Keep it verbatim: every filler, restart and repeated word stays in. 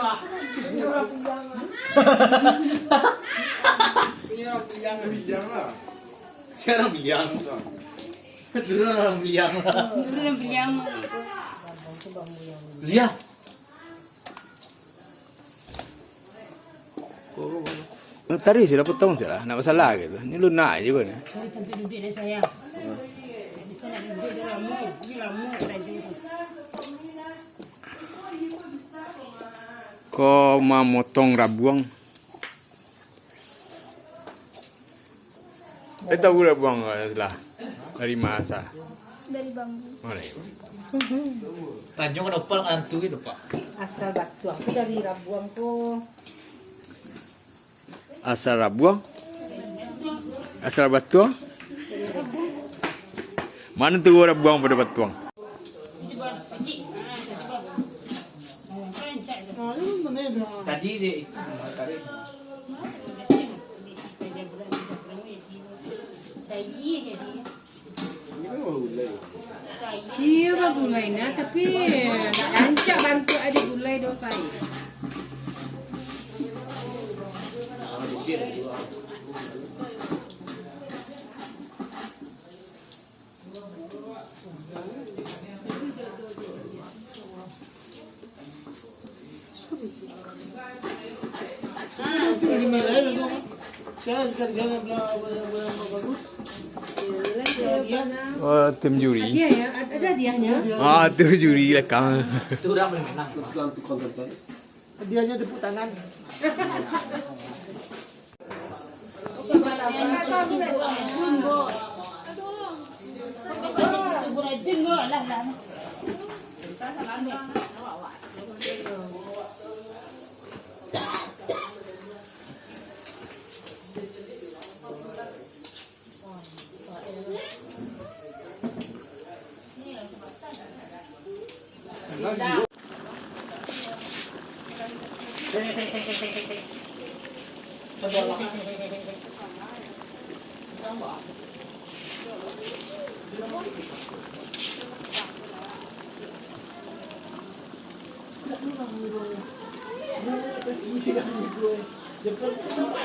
Ini orang Piliang. Piliang lah. Sekarang Piliang. Suruh orang Piliang. Suruh orang Piliang. Zia. Tadi sudah potong sudah, ndak masalah gitu. Ini lunak aja kan. Cari tempat duduk deh, sayang. Tak bisa nak duduk dia lama. Ini lama kerja tu. Ko mamotong rabuang. Eh, tahu rabuang ko lah. Dari ma asa? Dari bambu. Oh, dari. Tanjung kan opal kan hantu gitu, Pak. Asal batuang tu dari rabuang tu. Asal rabuang? Asal batuang? Mana tu rabuang pada batuang? Tadi dia itu. Iyo, bagulai nah, tapi ndak rancak bantuak ado gulai doh, Sai. Saya kerjanya bela-, bela-, bela-, bagus. Oh, tim juri. Hadiah ya, ad-, ada hadiahnya. Ah, tim juri lah kang. Hadiahnya tepuk tangan.